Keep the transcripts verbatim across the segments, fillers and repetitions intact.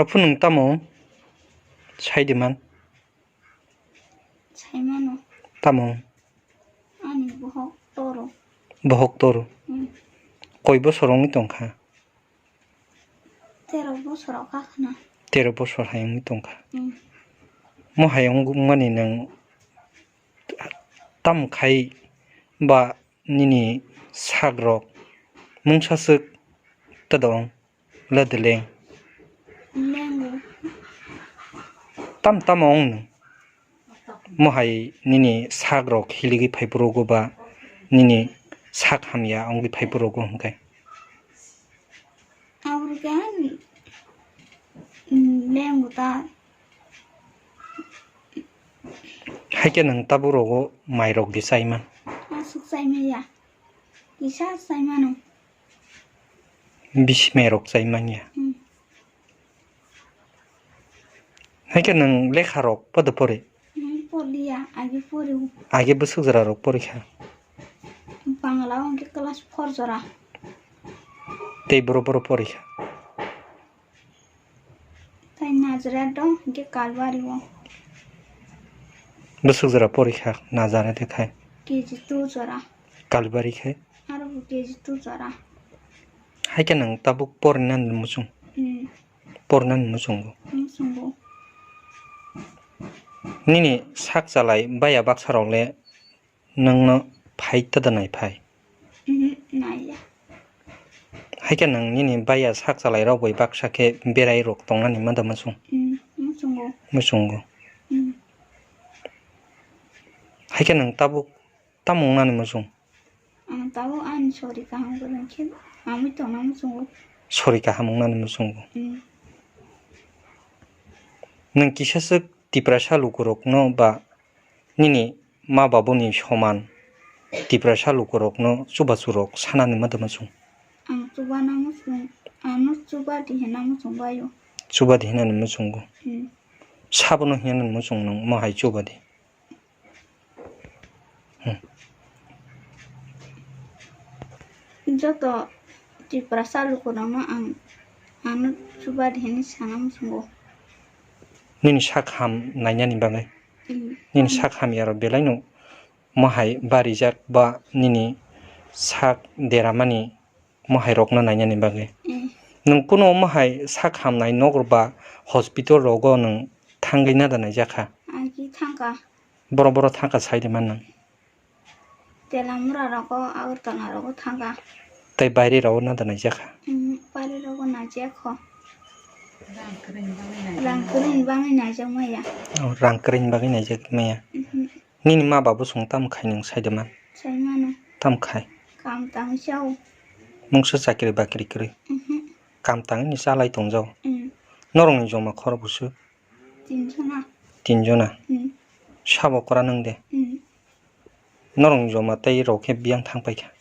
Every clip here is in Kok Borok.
Aphuru nwng tamo sai di man? Sai mano. Tamo? Ani bohok toro. Bohok toro? Hmm. Koi bosor wngwi tongkha? Tero bosor wngkha khna. Tero bosor hai wngwi tongkha. Hmm. Mo hai wngmani nwng tam khai ba nini sak rok mungsa swk tadong le deleng. Lengo. Tam tamo wng nwng? Mo hai nini sak rok hiligwi phai phuru ba nini sak hamya wngwi phai phuru hwnkhe? Aurika lengo ta. Haikhe nwng tabuk rogo mai rok di chai man? Aswk chai maya. Kisa chai mano. Bisi mai rok chai manya. Hmm. Haikhe nwng lekha rok podo pori? Hmm, porliya, age pori. Age bwswk jora rok pori kha? Bangla o hwnkhe class four jora. Tei boro boro pori kha? Tai Nazareth dong, hwnkhe Kalbari o. Bwswk jora pori kha Nazareth khai? K G two jora. Kalbari khai? Aro bo K G two jora. Haikhe nwng tabuk porina ni muchung? Hmm. Porina ni muchungo? Muchungo. Nini sak chalai baya baksa rok le nwngno phai tada nai phai? Mhm, naiya. Haikhe nwng nini baya sak chalai rok bai baksa khe berai rok tongnani mada muchung? Mm, muchungo. Muchungo. Mm. Haikhe nwng tabuk tamo wngnani muchung? Ang tabuk ani sori kaham kwrwng khe amui tongna muchungo. Sori kaham wngnani muchungo. Mm. Nwng kisa swk Tiprasa lukurokno ba nini ma babuni soman Tiprasa lukurokno chubachu rok sanani mada muchung? Ang chubana muchung, ano chubadi hina muchung baio. Chubadi hinani muchungo. Hmm. Sabono hinani muchung nwng mohai chubadi? Hmm. Joto Tiprasa lukurokno ang ano chubadi hinwi sana muchungo. Nini sak ham nainani bagwi? Hmm. Nini sak hamyarok belaino mohai barijak ba nini sak deramani mohai rokno nainani bagwi? Hmm. Nwng kunu mohai sak hamnai nok ba hospital rogo nwng thangwi nada naijakha? Agi thangkha. Boro boro thangkha sai di man nwng? Telamura rogo, Agartala rogo thangkha. Tei baire rogo nada naijakha? Mhm, baire rogo naijakho. Rang kwrwini bagwi naijak maya. Oh, rang kwrwini bagwi naijak maya. Mhm. Nini ma babu song tam khai nwng sai di man? Sai mano. Tam khai? Kam tangwi chao. Mungsa chakri bakri kwrwi? Mhm. Kam tangwi ni chalai tongjao? Mhm. Norokni joma khorok busu? Tinjona. Tinjona? Hmm. Sabo kwra nwng de? Hmm. Norok joma tei rok khe biyang thang paikha?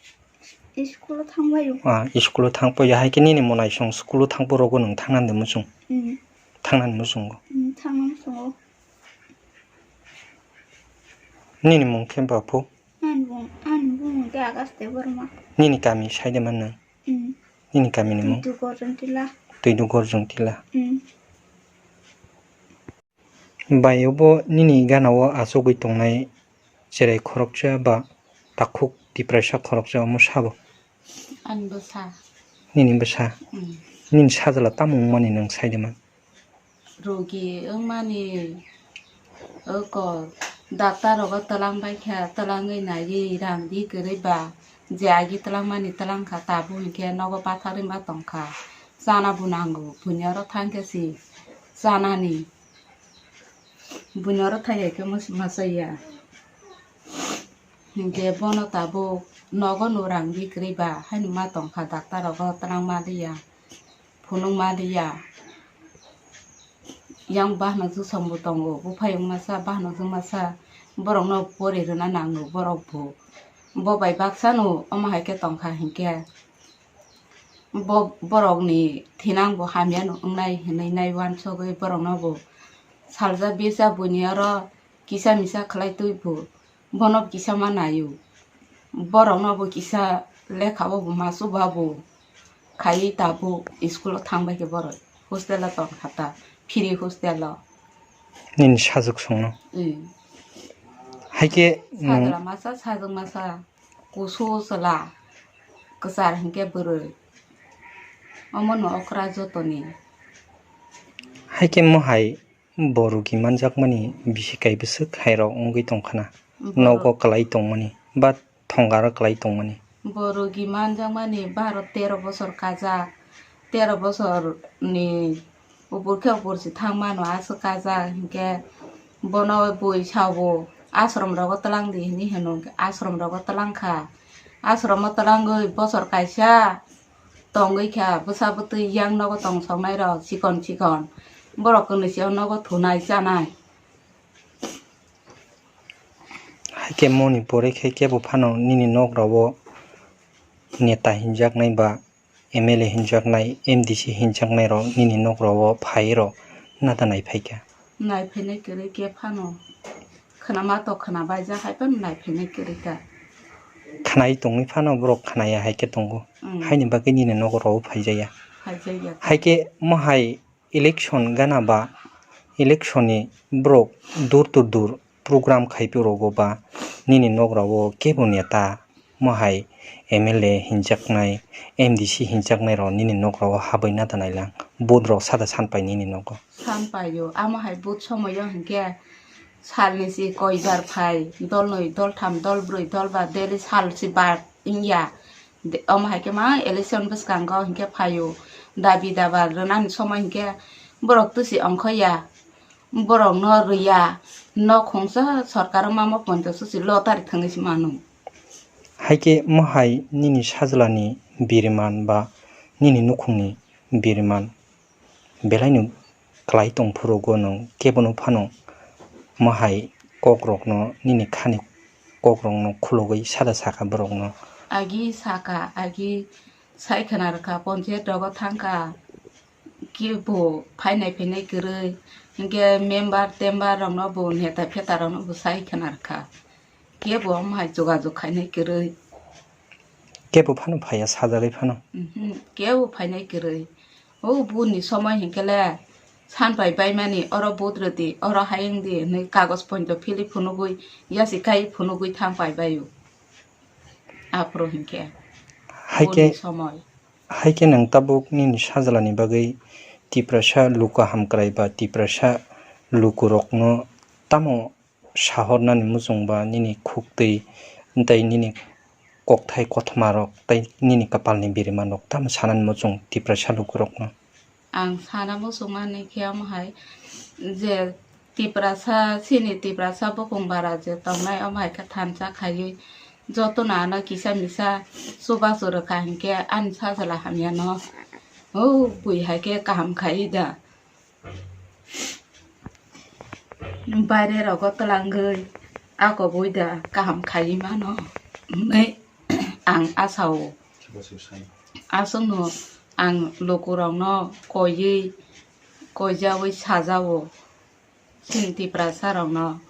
School o thang paio. Ah, school o thang paio, hai khe nini mwnaisong school o thang porogo nwng thangnani muchung? Hmm. Thangnani muchungo? Hmm, thangna muchungo. Nini mung khe baphu? Ani bung, ani bung khe Agas Debbarma. Nini kami sai de man nwng? Hmm. Nini kami ni mung? Twidu Gorjong Tila. Twidu Gorjong Tila. Hmm. Bai obo nini gana o achugwi tongnai cherai khoroksa ba takhuk Tiprasa khoroksa omo sabo? Ani bwsa. Nini bwsa? Mm. Nini sajla tamo wngmani nwng sai de man? Rogi wngmani oko doctor rogo twlang bai kha, twlangwi naiwi rang di kwrwi ba je agi twlangmani twlang kha, tabuk hinkhe nogo pathar wngma tong kha, chana bo nango, buini oro thang khe si chanani. Buini oro thai hai khe masa ya. Hinkhe bono tabuk nogo no rang di kwrwi ba, haino ma tong kha, doctor rogo twlang ma liya, phunuk ma liya. Yang bahno jwsong bo tongo, buphayung masa, bahno jwng masa, borok no pori rwna nango, borok bo. Bo bai baksa no omo hai khe tong kha hinkhe. Bo borokni thinang bo hamya no wngnai hinwi nai uansugwi borokno bo salsa bisa buini oro kisa misa khlai twi bo bono kisa ma naio. Borokno bo kisa lekha o bo ma chuba bo khaiwi tabuk school o thang bai khe borok hostel o tong kha ta, free hostel o. Nini sajwk songno? Mm. Hai khe nwng sajwk masa, sajwk masa. Kusu chwla, kwchar hinkhe bwrwi. Omono okra jotoni. Hai khe mohai bo rugi manjakmani bisi kai bwswk hairok wngwi tongkhana. Bo nogo kwlai tongmani ba thongaro kwlai tongmani. Bo rugi manjakmani baro tero bosor kajak. Tero bosor ni upor khe upor se thang mano, aswk kajak hinkhe bono bui sao bo ashram rogo twlang di hinwi hino, ashram rogo twlang kha. Ashram o twlangwi bosor kaisa tongwi kha, bwsa bwtwi yang nogo tong soknai rok chikon chikon, borok kwnwi se o nogo thunai chanai. Hai khe moni pore khe kebo phano nini nok rok o neta hinjaknai ba M L A hinjaknai, M D C hinjaknai rok nini nok rok o phai rok nata nai phai kha? Nai phainai kwrwi khe phano. Khwnama to khwna baijak hai phano nai phainai kwrwi kha. Khwnai tongwi phano borok khwnaya hai khe tongo. Mm. Haini bagwi nini nok rok o phai jaya. Phai jaya. Hai khe mohai election gana ba election ni borok door to door program khai phuru rogo ba nini nok rok o kebo neta mohai M L A hinjaknai, M D C hinjaknai rok nini nok rok o habwi nata nai lang, vote rok sada san pai nini nogo. San paio, amo hai vote somoyo hinkhe salni si koi bar phai, dol noi, dol tham, dol brwi, dol ba daily sal si bar wngya. De, omo hai khe ma election bwskango hinkhe phaio, dabi daba rwnani somoi hinkhe borok twisi ongkhoya, borokno rwya, nok khungsa sorkaro mamo ponchash si lottery thangwi se mano. Hai khe mohai nini sajlani biriman ba nini nukhungni biriman belaino kwlai tong phuru go nwng kebono phano mohai kokrokno, nini khani kokrokno khulugwi sada sakha borokno. Agi sakha, agi sai khwna rwkha, ponchayat rogo thangkha, kebo phainai phainai kwrwi, hinkhe member tember rokno bo, neta pheta rokno bo sai khwna rwkha, kebo omo hai jogajog khainai kwrwi. Kebo phano phaiya, sajagwi phano? Mhm, kebo phainai kwrwi. O buni somoi hinkhe le san pai baimani, oro vote rwdi, oro hayung di hinwi kagoj poito philwi phunugwi, yasi kai phunugwi thang pai baio. Aphuru hinkhe. Hai khe, buni somoi. Hai khe nwng tabuk nini sajlani bagwi Tiprasa luku hamkrai ba Tiprasa lukurokno tamo sahornani muchung ba nini khuktwi tei nini kokthai kothoma rok tei nini kwpalni biriman rok tamo sanani muchung Tiprasa lukurokno? Ang sana muchungmani khe omo hai je Tiprasa, chini Tiprasa bukung bara je tongnai omo hai khe thansa khaiwi jotono ano kisa misa chubachu rwkha hinkhe ani sajla hamyano o bui hai khe kaham khaiwi da. Baire rogo twlangwi akobwi da kaham khaiwi mano hinwi ang asao. Aswkno ang lukurokno koiwi, koijawi sajao. Chini Tiprasa rokno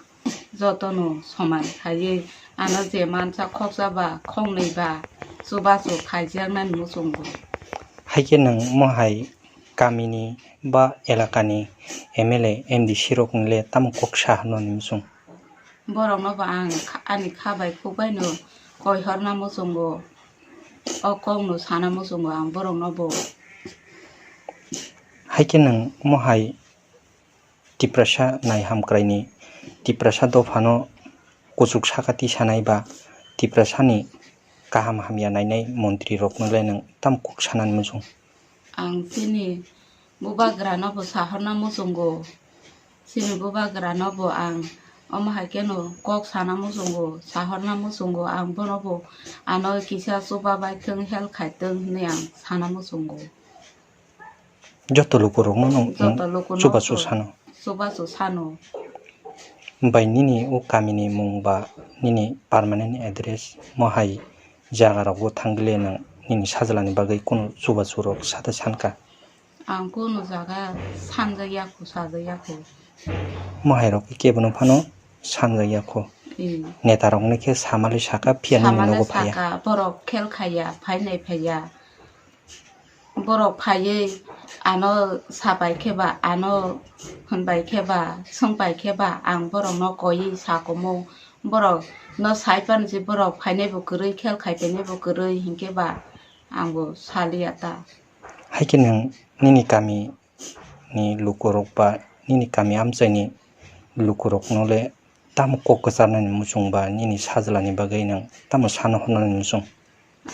jotono soman khaiwi ano je mansa khoksa ba khoknwi ba chubachu khaijaknani muchungo. Hai khe nwng mohai Kamini ba elakani M L A, M D C rokni le tamo kok sa hwnwi muchung? Borokno bo ang kha-, ani kha bai khuk bai no koi horna muchungo, o kok no sana muchungo ang borokno bo. Hai khe nwng mohai Tiprasa nai hamkraini Tiprasa dophano kuchuk saka tisanai ba Tiprasani kaham hamya nainai montri rokno le nwng tamo kok sanani muchung? Ang chini bubagrano bo sahorna muchungo, chini bubagrano bo ang omo hai kheno kok sana muchungo, sahorna muchungo, ang bono bo ano kisa chuba bai thwng, help khai thwng hwnwi ang sana muchungo. Joto lukurokno nwng, nwng Joto lukurokno chubachu sano. Chubachu sano. Bai nini o kamini mung ba nini permanent address mohai jaga rogo thangwi le nwng nini sajlani bagwi kunu chubachu rok sata sankha? Ang kunu jaga sanjakya khu, sajakya khu. Mohai rok khe kebono phano sanjakya khu. Ee. Neta rokno khe samali saka, phiya nini nogo phaiya. Samali saka, borok help khaiya, phainai phaiya. Borok phaiwi ano sapai khe ba, ano hwnbai khe ba, swngpai khe ba, ang borokno koiwi sakumo. Borokno sai phano se borok phainai bo kwrwi, help khai phainai bo kwrwi hinkhe ba ang bo saliya ta. Hai khe nwng nini kami ni lukurok ba nini kami amchaini lukurokno le tamo kok kwcharnani muchung ba nini sajlani bagwi nwng tamo sano hwnani muchung?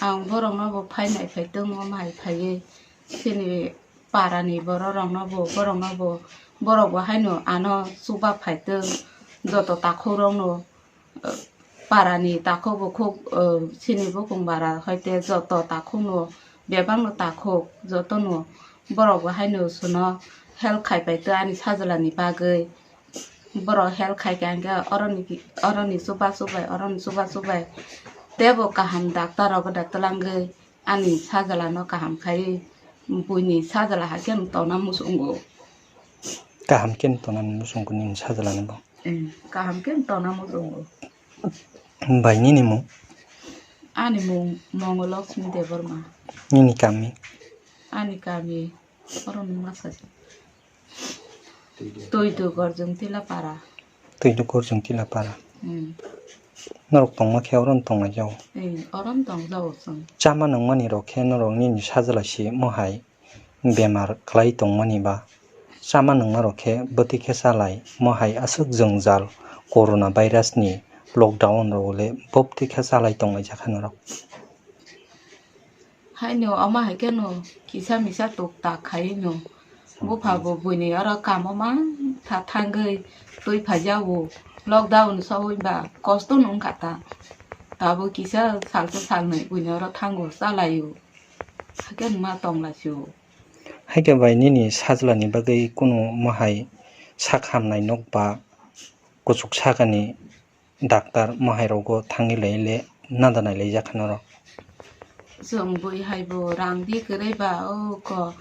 Ang borokno bo phainai phai tongo, mai phaiwi chini parani borok rokno bo, borokno bo, borok bo haino ano chuba phai tong, joto takhuk rokno, parani takhuk bukhuk, chini bukung bara hoite joto takhukno, bebakno takhuk jotono borok bo haino chwngno help khai pai tong ani sajlani bagwi. Borok help khai kha hinkhe oroni, oroni chuba chubai, oroni chuba chubai teibo kaham doctor rok da twlangwi ani sajlano kaham khai buini sajla hakhe tongna muchungo. Kaham khe tongna muchungo nini sajlani bo? Em, kaham khe tongna muchungo. Bai nini mung? Ani mung Mongolokshmi Debbarma. Nini kami? Ani kami oro ni masa. Tuidu Gorjong Tila para. Tuidu Gorjong Tila para. Hmm. Norok tongma khe oro tongma jao. Hmm, oro tong jao chwng. Chama nungmani rok khe norok nini sajla si mohai bemar kwlai tongmani ba. Chama nungma rok khe bwtwi khe chalai mohai aswk jwngjal corona virus ni lockdown rok le bwtwi khe chalai tongmai jakha norok. Haino omo hai kheno kisa misa tuk tak khai no. Bupha bo buini oro kamo mantha thangwi twi phaijago. Lockdown sowi ba kosto no wngkha ta. Tabuk kisa salsa salnwi buini oro thango chalaio. Hakhe ma tonglaisio. Haikhe bai nini sajlani bagwi kunu mohai sak hamnai nok ba kuchuk sakani Doctor mohai rogo thangwi lai le nada nai lai jakha norok. Chwng bui hai bo rang di kwrwi ba o ko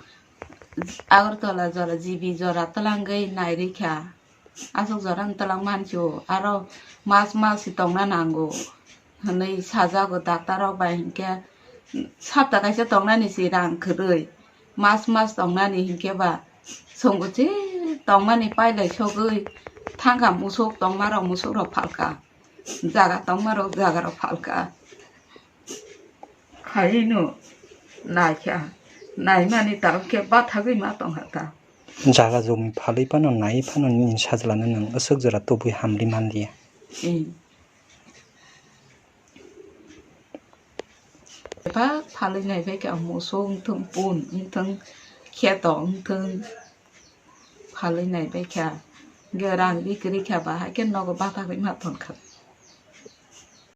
Agartala jora G B jora twlangwi nai rikha. Aswk jora twlang mansi o aro mas mas si tongna nango hwnwi sajago doctor rok bai hinkhe sapta kaisa tongnani si rang kwrwi. Mas mas tongnani hinkhe ba chwng uchi tongmani pailai sogwi thangkha musuk tongmarok musukrok phalkha, jaga tongmarok jagarok phalkha. Khaino naikha, naimani tabuk khe bathagwi ma tongkha ta. Jaga jomi phalwi phano naiwi phano nini sajlano nwng aswk jora tubui hamri manliya. Ee. Bebak phalwi nai bai kha musuk wngthung, pun wngthung, kheto wngthung, phalwi nai bai kha. Hinkhe rang ri kwrwi kha ba, haikhe nogo bathagwi ma tongkha.